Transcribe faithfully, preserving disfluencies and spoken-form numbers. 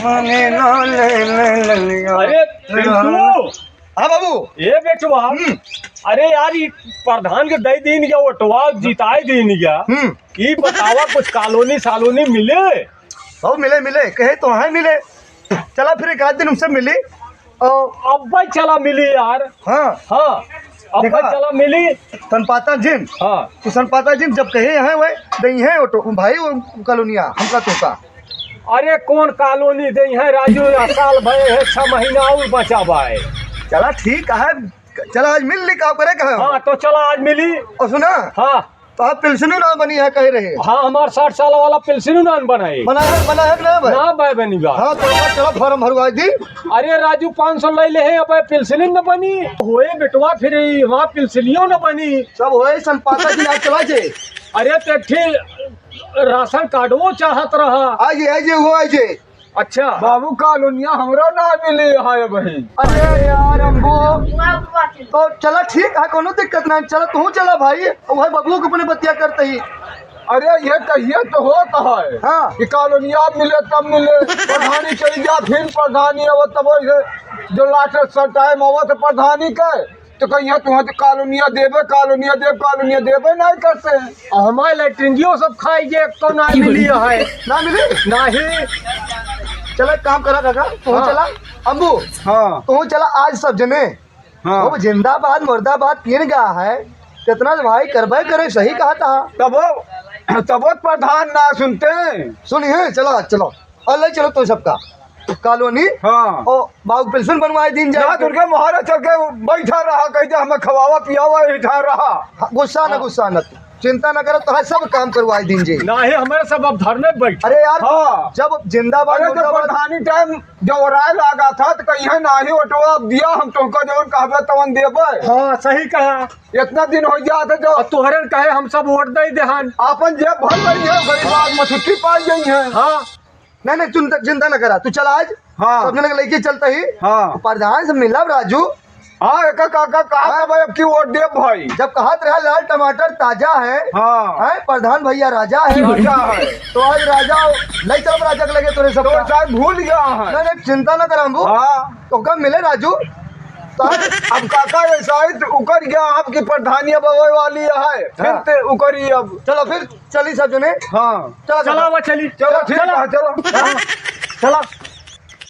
माने ना ले ले ले लिया। अरे पिंटू। हाँ बाबू। ए बेटवा। हम्म। अरे यार, ई प्रधान के दई दीन गया, ओटवा जिताई दीन गया। हम्म। ई बतावा, कुछ कॉलोनी सालोनी मिले? बाबू मिले, मिले, कहे तो हैं मिले। चला फिर एक आध दिन उनसे मिली। और अब भाई चला मिली यार। हाँ। हाँ, अब देखा? भाई चला मिली। सनपाता जिन। हाँ। तो सनपाता जिन जब कहे हैं वह दई हैं ओटो भाई वो कॉलोनिया हमका तोका। अरे कौन कॉलोनी दई हैं राजू, या साल भर है, छह महीना और बचा बाय। चला ठीक है, चला आज मिल ली, का करे कहे? हाँ, तो चला आज मिली। और सुना? हाँ। तो आप पिलसनी ना बनी है कह रहे। हाँ, हमार साठ साल वाला पिलसनी ना बनाए। बना है, बना है कि ना भाई? ना भाई बनी बा। हाँ, तो आप चला फॉर्म भरवा दी। अरे राजू, पाँच सौ ले ले हैं, अब पिलसनी न बनी। होए बेटवा, फिर ई वहाँ पिलसनियो न बनी। सब होए, सनपाता जी आज चला जे। अरे तो एक ठे राशन कार्डो चाहत रहा। आ जे, आ जे, वो आ जे। अच्छा। बाबू, कॉलोनिया हमरा ना मिली है भाई। अरे यार, हमको तो चला ठीक है, कोनो दिक्कत ना, चला तू चला भाई, और भाई बबलू के अपने बतिया करते ही। अरे ये कहिए तो होत है हाँ। कि कॉलोनिया मिले तब मिले, प्रधानी चली जा, फिर प्रधानी आवत तब वही जो लास्ट टाइम आवत प्रधानी के तो कहिए तुहाँ तो कॉलोनिया देबे, कॉलोनिया देबे, कॉलोनिया देबे नहीं करते। और हमारे लैट्रिंगियो सब खाई गए, एक तो ना मिली है। ना मिली? नहीं। चला एक काम करा काका, तू हाँ। चला, अम्बू, हाँ। तू चला आज सब जने। हाँ। अब जिंदाबाद, मुर्दाबाद तीन गा है, कितना भाई करबे करे, सही कहा था। तब वो, तब वो प्रधान ना सुनते। सुनिए, चला, चलो। और ले चलो तो सबका कॉलोनी। हाँ। ओ बाबू पेंशन बनवाए दिन जाए। ना दुर्गा महाराज चल के बैठा रहा, कह दे हमें खवावा पियावा, बैठा रहा। हाँ, गुस्सा ना, हाँ। गुस्सा ना, तू चिंता ना करो, तो है सब काम करवाए दिन जी। ना है हमारे सब अब धरने बैठ। अरे यार, हाँ। जब जिंदाबाद अरे तो मुर्दाबाद प्रधानी टाइम जब ओराए लागा था तो कहीं ना ही ओटवा अब दिया, हम तुमको जवन कहबे तवन देबे। हाँ, सही कहा। इतना दिन हो गया था जो अब तोहरे कहे हम सब वोट दे देहान। अपन जेब भर रही है, गरीब आदमी छुट्टी पाई गई है। हाँ। नहीं, नहीं, चिंता, चिंता न करा, तू चल आज। हाँ। सब जने के लेके चलता ही। हाँ। प्रधान से मिलब राजू। हाँ, एका काका कहा हाँ। था भाई, अब की वोट दे भाई। जब कहत रहा लाल टमाटर ताजा है, हाँ। है, प्रधान भैया राजा है। राजा है। तो आज राजा, ले चलब राजा के लगे तोरे सब तो का। शायद भूल गया है। नहीं, नहीं, चिंता न करा हमको। हाँ। तो कब मिले राजू? तो आज अब काका ऐसा है तो उकर गया आपकी प्रधानी अब आवे वाली है। फिर हाँ। ते उकरी अब। चलो फिर चली सब जने। हाँ। चलो, चलो, चलो। अब चली। चलो, ठीक चलो। है, चलो। हाँ। चलो।